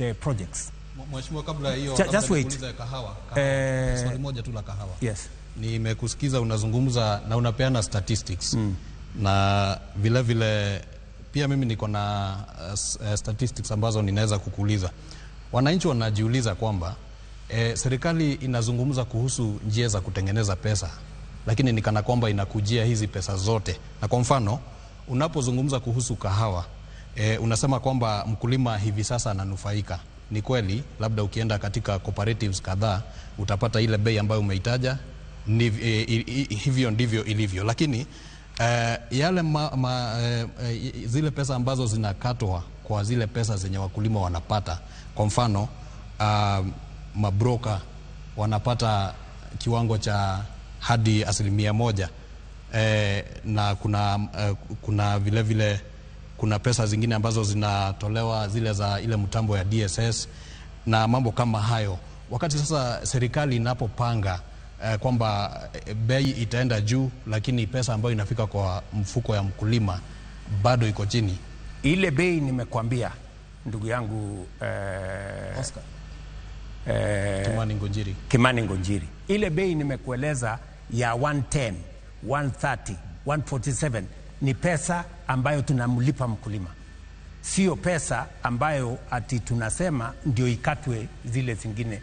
the projects. Mheshimiwa, kabla hiyo, just wait. Kahawa. Swali moja tu la kahawa. Yes. Nimekusikiza unazungumza na unapeana statistics. Na vile vile pia mimi niko na statistics ambazo ninaweza kukuuliza. Wananchi wanajiuliza kwamba serikali inazungumza kuhusu njia za kutengeneza pesa, lakini ni kana kwamba inakujia hizi pesa zote. Na kwa mfano, unapozungumza kuhusu kahawa, unasema kwamba mkulima hivi sasa ananufaika. Ni kweli, labda ukienda katika cooperatives kadhaa utapata ile bei ambayo umeitaja, ni hivyo ndivyo ilivyo. Lakini yale zile pesa ambazo zinakatwa kwa zile pesa zenye wakulima wanapata, kwa mfano mabroka wanapata kiwango cha hadi 1%, na kuna vile vile kuna pesa zingine ambazo zinatolewa zile za ile mtambo ya DSS na mambo kama hayo. Wakati sasa serikali inapopanga kwamba bei itaenda juu, lakini pesa ambayo inafika kwa mfuko ya mkulima bado iko chini. Ile bei nimekuambia ndugu yangu Oscar Kimani Ngunjiri. Kimani Ngunjiri. Ile bei nimekueleza ya 110, 130, 147 ni pesa ambayo tunamlipa mkulima. Sio pesa ambayo ati tunasema ndio ikatwe zile zingine.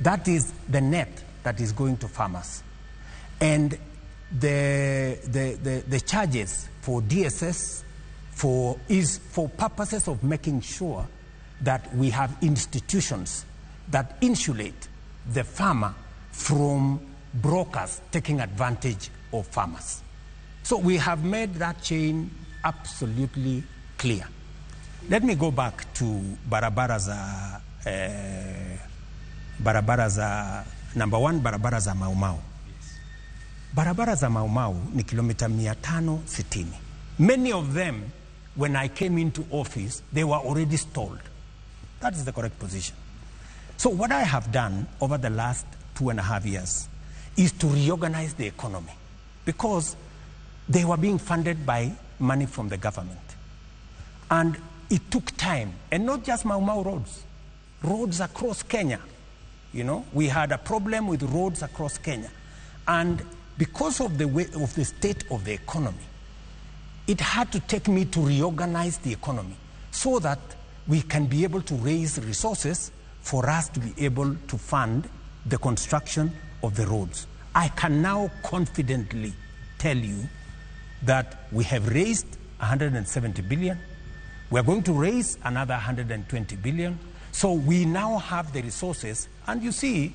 That is the net that is going to farmers. And the charges for DSS is for purposes of making sure that we have institutions that insulate the farmer from brokers taking advantage of farmers. So we have made that chain absolutely clear. Let me go back to barabara za number one, barabara za Mau Mau. Barabara za Mau Mau ni kilomita 560. Many of them, when I came into office, they were already stalled. That is the correct position. So what I have done over the last 2.5 years is to reorganize the economy, because they were being funded by money from the government. And it took time, and not just Mau Mau roads, roads across Kenya. You know, we had a problem with roads across Kenya. And because of the way of the state of the economy, it had to take me to reorganize the economy so that we can be able to raise resources for us to be able to fund the construction of the roads. I can now confidently tell you that we have raised 170 billion. We are going to raise another 120 billion. So we now have the resources. And you see,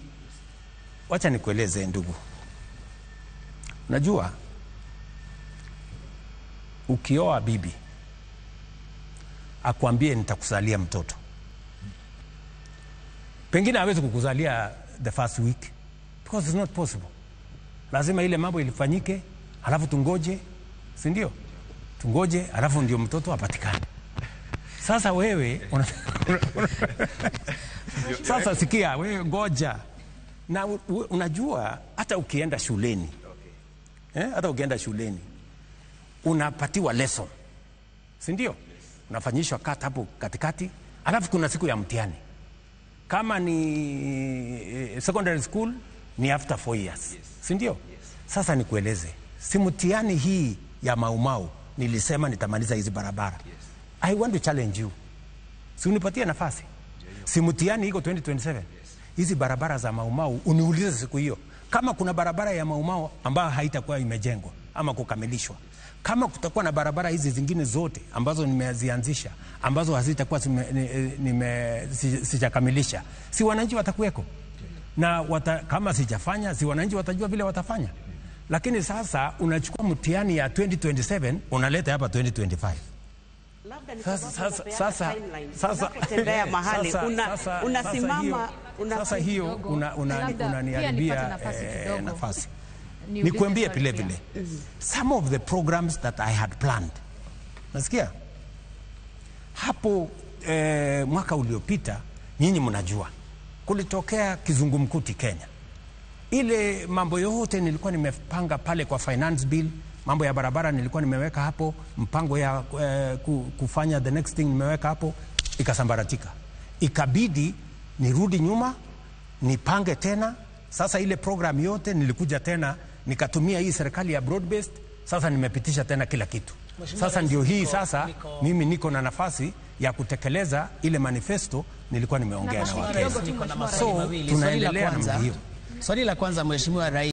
wacha nikueleze ndugu. Najua, ukioa bibi, akwambie nitakuzalia mtoto. Pengine hawezi kukuzalia the first week, because it's not possible. Lazima ile mambo ilifanyike, halafu tungoje, si ndio? Tungoje, halafu ndio mtoto apatikane. Sasa wewe sasa sikia, wewe ngoja. Na unajua hata ukienda shuleni. Hata ukienda shuleni unapatiwa lesson. Si ndio? Unafanyishwa kata hapo katikati, alafu kuna siku ya mtihani. Kama ni secondary school ni after 4 years. Si ndio? Sasa nikueleze, si mtihani hii ya Mau Mau nilisema nitamaliza hizi barabara. I want to challenge you. Si unipatie nafasi. Si mtihani iko 2027. Hizi barabara za Mau Mau uniulize siku hiyo. Kama kuna barabara ya Mau Mau ambayo haitakuwa imejengwa ama kukamilishwa. Kama kutakuwa na barabara hizi zingine zote ambazo nimezianzisha, ambazo hazitakuwa sijakamilisha, si wananchi watakuweko? Na kama sijafanya, si wananchi watajua vile watafanya. Lakini sasa unachukua mtihani ya 2027 unaleta hapa 2025. Sasa hiyo unaniharibia nafasi. Nikuambie vile vile, some of the programs that I had planned. Nasikia? Hapo mwaka uliopita, nyinyi mnajua, kulitokea kizungumkuti Kenya. Ile mambo yote nilikuwa nimepanga pale kwa finance bill, mambo ya barabara nilikuwa nimeweka hapo, mpango ya kufanya the next thing nimeweka hapo, ikasambaratika. Ikabidi nirudi nyuma nipange tena. Sasa ile program yote nilikuja tena nikatumia hii serikali ya broad based. Sasa nimepitisha tena kila kitu. Mheshimiwa Sasa Rais, ndio hii sasa mimi niko na nafasi ya kutekeleza ile manifesto nilikuwa nimeongea na Nafasi Wakenya. kidogo tu, Niko na Mheshimiwa maswali So, mawili. Swali la tunaendelea namna kwanza, hiyo. swali la kwanza Mheshimiwa Rais